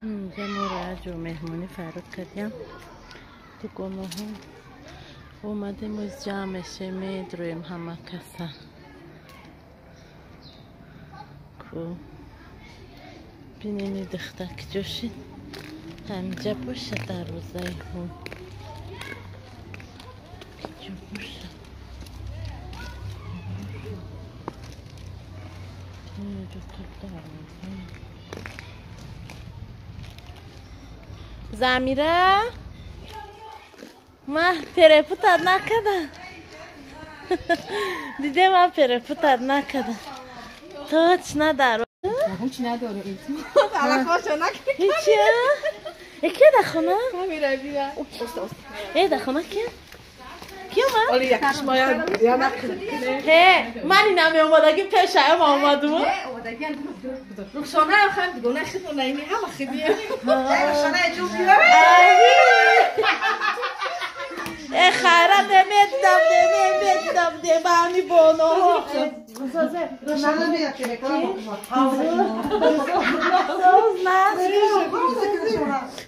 Инҷа моро аҷо меҳмонӣ фарод кардям. Дугонаҳо омадем, оз ҷамъ мешем, медроем ҳама каса. Ку бинем, и духтар киҷо шид? Ҳаминҷа боша дарвозаи ҳо. Киҷо боша? Дарвоза. Замира, ма перепутать накардам. Диде, ман перепутать накардам. Точно дар ҳеч надоре. Ҳечи? Э, ки дар хона? Э, дар хона ки? Ки омад? Ҳе, ман ина меомадагӣ пешаям омадум. Рухсона хам дугона хидмона ини ҳама хидия. Э, хайра, демедидам, демедидам, дебани боноҳо.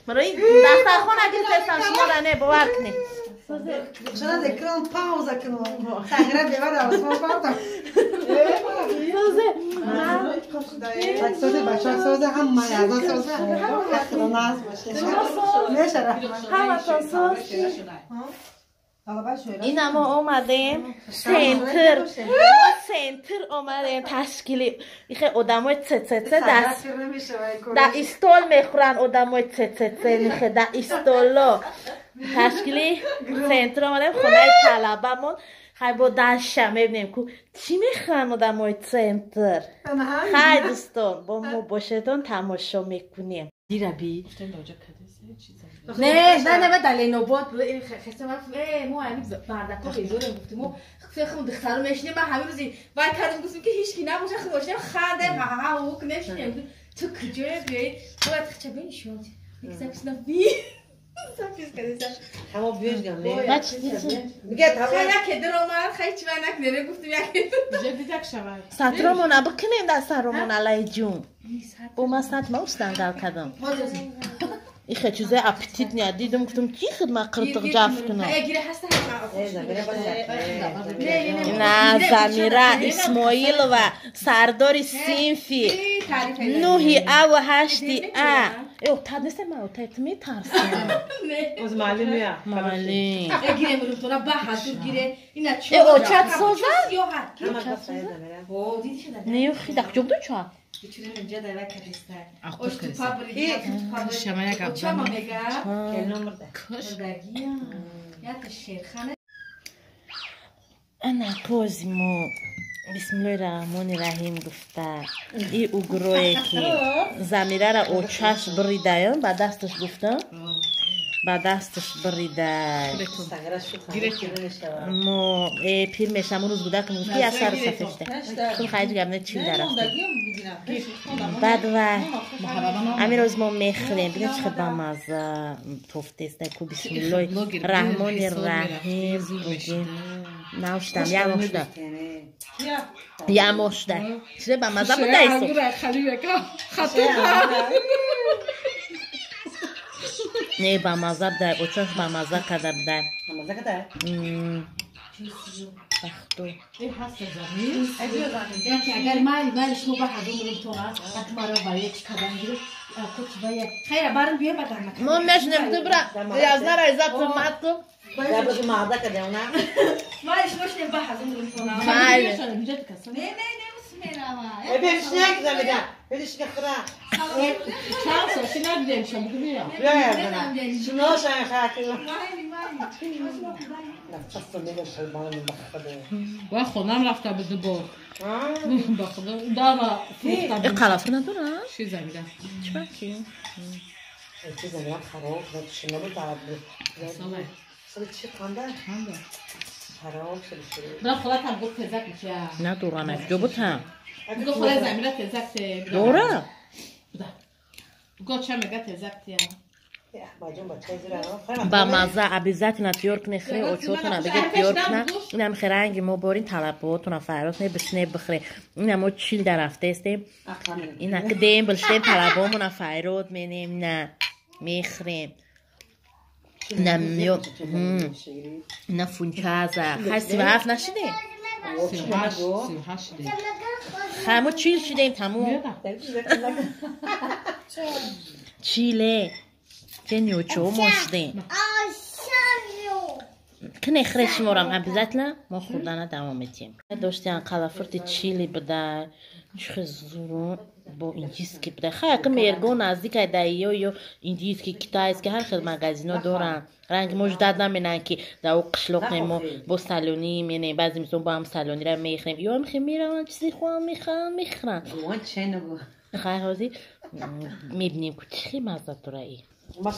Барои дастархон гирифтестам шуморо, не, бовар кунед. Рухшана экран пауза кунам. Сагра бевар осмон пауза. Созе бача созе ҳама язан созе. Хатроназ боше. Ҳаматон соз. Ина мо омадем центр. Мо центр омадем ташкили. Ихе одамои ЦЦЦ даст. Да истол мехӯранд одамои ЦЦЦ, нихе да истоло. Ташкили центр омадем, хонаи талабамон. Хай, бо даша мебинем, ку чӣ мехӯранд одамои центр. Хай, дӯстон, бо мо бошедон, тамошо мекунем. Дираби. Не, не, не, дар Ленобод хестам, мо ҳамин бардако безорем, гуфтем, мо фехм духтаро мешинем. Ман ҳамин рӯзи вай кардем, гуфтем, ки ҳеч ки набоша, хуб бошем, хандем, ҳа ҳу нешинем. Ту куҷое биёи, бояд хча бинишон. Запись на би. Запись кардем. Ҳамо биёш гам. Ма чӣ дидем? Мига Хай, яке даромад, хай чи вай накунем, гуфтем, яке. Сатромона бикунем дар саромон, алайҷун. Бо ма сат ма устангал кардам. Ихе чизои аппетитный дидам, гуфтам, ки хидма қиртиқ ҷаф кунам. На, Замира Исмоилова, сардори синфи нӯҳи аву ҳашти а. Э, отад нест, ман отад метарсам. Маълим. Э, очат соза? Не, хи да куҷо буду ча? Ах, Шама як. Ана пози мо, бисмиллоҳи раҳмони раҳим гуфта, и угрое ки Замирара очаш биридаю, ба дасташ гуфтам, ба дасташ биридай. Мо э, пир мешам, он рӯз гудакам гуфт, ки як сару сафед шуда. Гуфтам, хайҷ гап не, чил дарафтем. Баъд вай ҳамин рӯз мо мехӯрем. Бинед, чӣ хел бамазза тофтеста ку. Бисмиллоҳи раҳмони раҳим. Навштам, як моҳ шуда, як моҳ шуда. Чизе бамазза буда исо. Не, бамазза буда, очаш бамазза карда буда. Бахту. Агар ман шумо ба ҳазор милитона акмаро ба як кадан гирифт, хайра барм биё ба дарма. Мо мешнем, ту бра язнара изату мату. Ман шумо шнем ба ҳазор милитона. Майли. Не, не, не, усмерава. Бешняк замеда. Бешняк хра. Шумо шан хакил. Ва хонам рафта буд бо. Ба худо дава фурӯхта Э, буд. қалаф надора? Чӣ замида? Чӣ ки? Хароб Салай. чӣ қанда? Ханда. Хароб шуд. Бра холатам гуфт, тезак меча. Надорам, ҷо бутам. Гуфт, холаи Замира тезак те. Дора? Буда. Гуфт, ча мега тезак те. Ба маза обязательно тиёр кне хре очотона беге тиёр кна. Инам херанги мо борин талаботона фарот не бишне бихре. Инам мо чил дарафтестем. Ина кдем билштем талабомона файрод менем на мехрем. Нам ё на фунчаза. Хай 37 нашидем. 38 шидем. Хай мо 40 шидем тамом. Чиле. Ченючо мошдем. Кне хреш морам обязательно мо хурдана давом метием. Доштян қалафурти чили буда, чихе зуру бо индийский буда. Хай ки мергон наздик ай даиё ё индийский, китайский ҳар хел магазино доранд. Ранги мо ждат наменанд ки дар о қишлоқ мо бо салонӣ менем, баъзе мисол бо ҳам салонира мехӯрем. Ё ҳам хе мераванд чизи хоҳам мехӯранд, мехӯранд. Хай ҳозир мебинем ку чӣ мазза дора и. Ина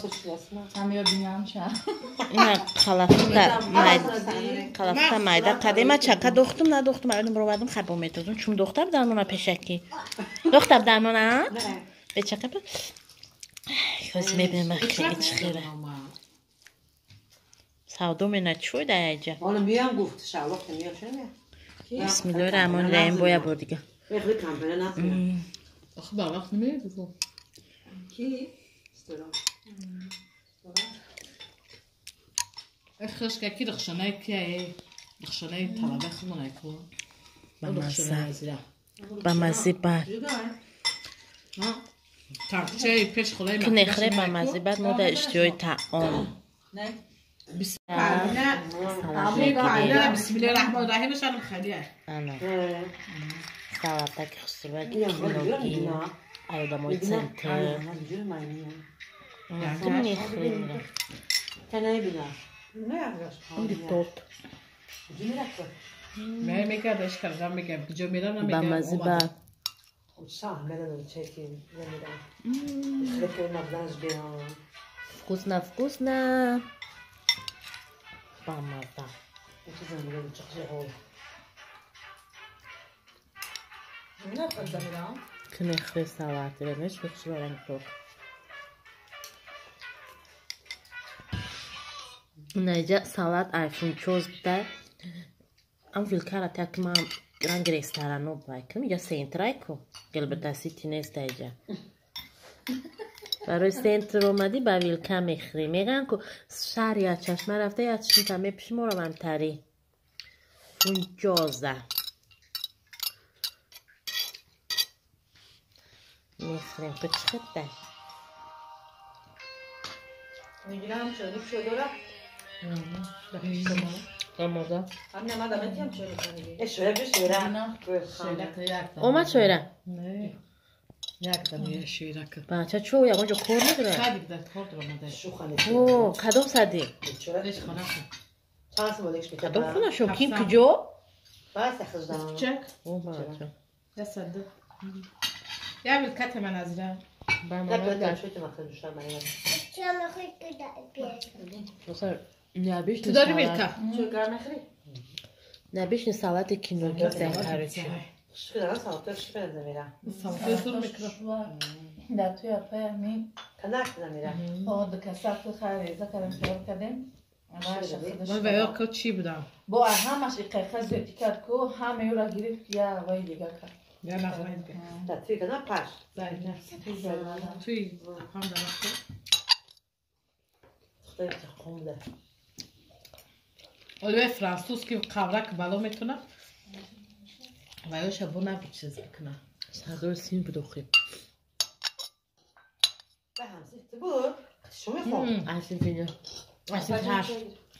қалафта майда қадема чака дохтум надохтум аёдум бировардум хабо метозум чун дохта будан мона пешакӣ дохта будан мона бечака ҳозир мебинем чӣ хела савдо мена чӯй дар яҷа. Бисмиллоҳи раҳмони раҳим боя бор дига. Хушка ки рахшанай ки рахшанай талаба хумонай ку. Ба мазза бад. Тарчаи пеш хулай ки нехре ба мазза бад мо дар иштиҳои таом. Бисмиллоҳи раҳмони раҳим шанам халия. Ана. Салатаки хусурваки киноги. Айдамои центр. Ту мехӯри. Торт. Ба мазза бад. Вкусно, вкусно. Ба мазза. Ки мехӯри салатро неш бихӯри торт. Наҷа салат айфунчоз буда. Ам вилкара так ман ранги ресторано байкам. Иҷа центрайку. Гелбата сити нест иҷа. Барои центр омадӣ ба вилка мехӯрӣ. Мегӯянд ку шаҳр я чашма рафта я чишмта мепӯши моравам тари. Фунчоза. Мехӯрем. Ку чӣ хелда? Омад шоира? Бача чо ягон ҷо кор надорад? О, кадом сади? Кадом хона шо? Ким куҷо? О, бача. تو داری میلکا؟ نبیشنی سالات киноги короче. چی بودم؟ با همش قیقه زیادی کرد که همه او را گرفت یا وای دیگه کرد. یا نغمه دیگه. توی هم درخته. Оле французски қаврак бало метона ва ё шабо набуд чиз бикуна. Сардор син будохи. Асин фино. Асин ҳашт.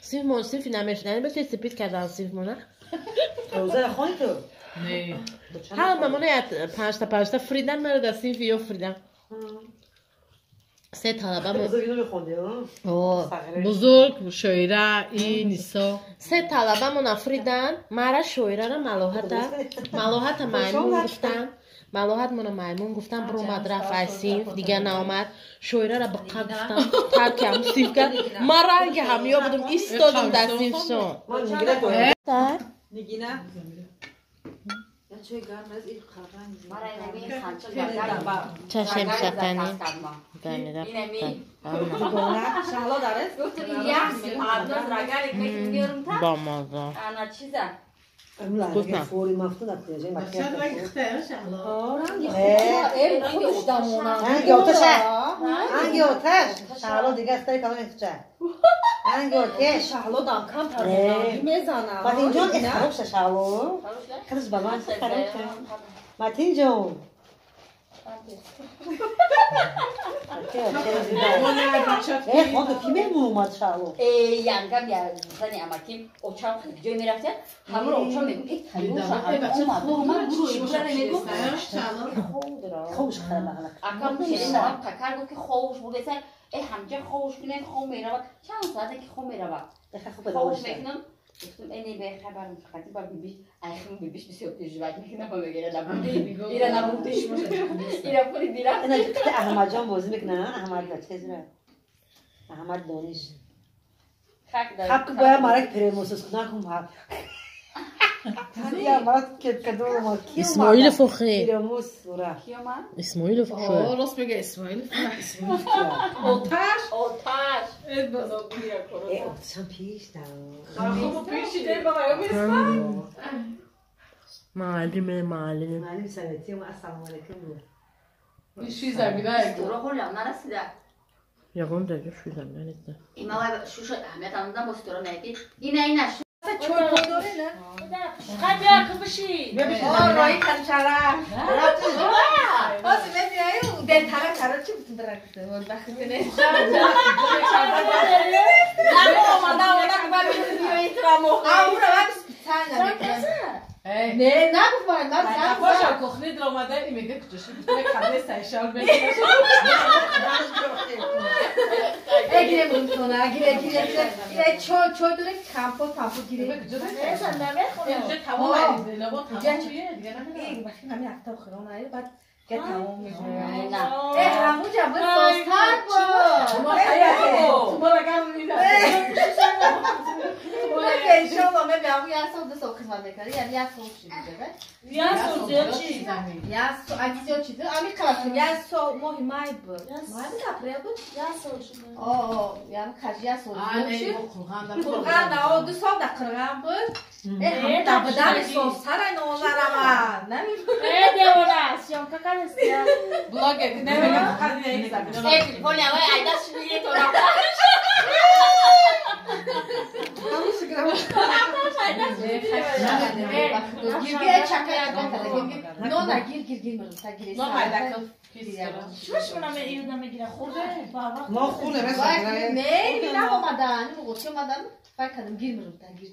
Синф мо синфи намешнани бача сипит кардан синф мона. Не. Ҳама мона як панҷта панҷта фридан мара дар синфи ё фридан. Се талаба мо. Бузург, шоира, и нисо. Се талаба мо нафридан, мара шоирара малоҳата, малоҳата маймун гуфтан. Малоҳат мона маймун гуфтан, биромад рафт ай синф, дигар наомад. Шоирара биқа гуфтан, тарки ҳам синф кард. Ман ранги ҳамё будум, истодум дар синфшон. چشم شکنی با مازا متین جون خود کی مهمون اومد شهلو؟ ینگم یا زنی امکیم اوچام جای میرفته همون اوچام میگم ای تایور شهلو اومد اومد میگم خوش خرم اکام شیرین تکر گفت که خوش بوده سر ای همجا خوش کنه خو میرود چند ساعته که خو میرود خوش میکنم گفتم اینی به خبرم فقط با بیبیش آخر بیبیش بسیار تجربه میکنم میگه نبودی ایرا نبودی ایرا پولی دیرا اینا که احمد جان بازی میکنه احمد چیزه احمد دانش خب باید مارک پریموسس کنم ها یا مارک که کدوم ما اسماعیل فخری پریموس ورا اسماعیل فخری راست میگه اسماعیل آتش آتش ای آتشم پیش دارم خوب پیش ده بابا یا معلم معلم معلم سلامتی و السلام علیکم شوی زمینه رو حالا نرسیده یگان دیگه شوی زمینه نیست ایما شوش اهمیت اندم با ستاره نگی اینه اینه چوی پودوره نه خب بیا بشی آه رایی کن چرا باز میای دل ترا ترا چی بتون برکته وقتی نه نه اومده اومده که بعد میای ترامو آ اون رو نه نه گفت نه باشه کخنی در اومده این میگه کجاش میتونه کله سایشال بگیره گیره مونتونه گیره گیره گیره چو چو داره کامپو تامپو گیره اینجا تمام لبا تمام چیه دیگه نه وقتی همین افتاب خرام نه بعد که تمام میشه نه ای همون جا ساستر با ما رقم میدم که انشالله من بیام یه سال دو سال خدمت میکنم یعنی یه سال چی بوده یه سال زیاد چی یه سال اگه چی ده امی خلاص یه سال ماه مای بود مای بود اپریل بود یه سال شد آه یعنی خرج یه سال چی قرغان قرغان دو سال در قرغان بود ای هم در بدن ساستر نوزرم نمیدونم ای دیوانه سیام کاکا نیست بلاگ نمیگم فقط یک زمینه ای تلفن اوای ایداش میگه تو ما خونه مثلا نه نه اومدن موقع اومدن فکر کردم گیر میرم تا گیر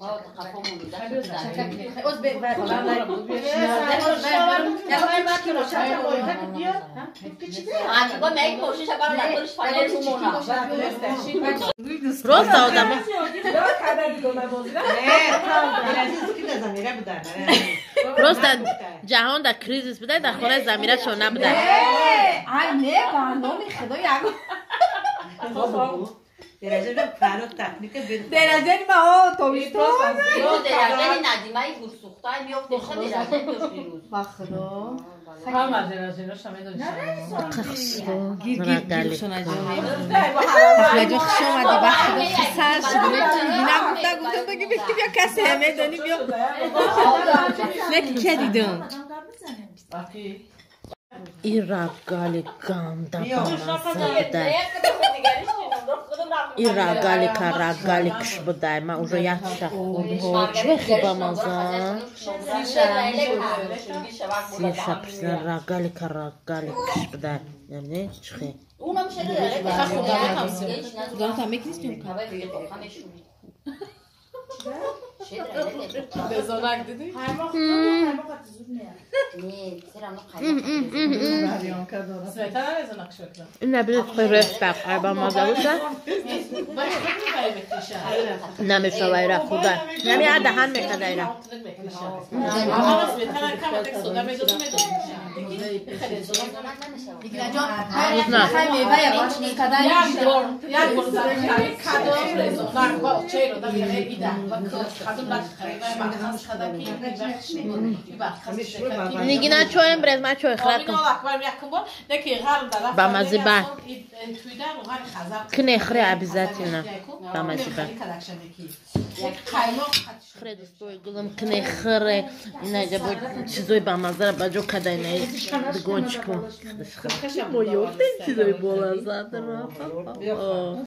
Просто одама. Просто ҷаҳон дар кризис буда, дар хонаи Замира шон набуда. Ай не, ба номи Худо ягон. درجه ما تویستون درجه ندیمه گورسوخته میافته درجه داشت دیروز با خدا همه درجه ناشم میدونی گیر گیر گیر شون عجب خوش اومدی با خدا سر شده نگفتم گفتم بگی بیا کسی همه دانی بیا نه که دیدم این رگال گنده بامزه این رگالی که رگالی کش بوده من اونجا یک شخ خوردم چه خیلی بامزه سیر پرسیدن رگالی که رگالی کش بوده یعنی چه خیلی خدا هم میکنیستیم بزنک دیدی؟ این نبیده خیلی رفت بامزه باشه نمیشه وایره خدا نمی دهن میکنه ایره Нигина чоем брез, ма чой хракам. Ба мазиба. Кне хре обязательно. Ба мазиба. Хре дӯстои гулам, кне хре. Ина бо чизои бамазара ба ҷо када ина дугончику. Мо ёфтем чизои болаззатро.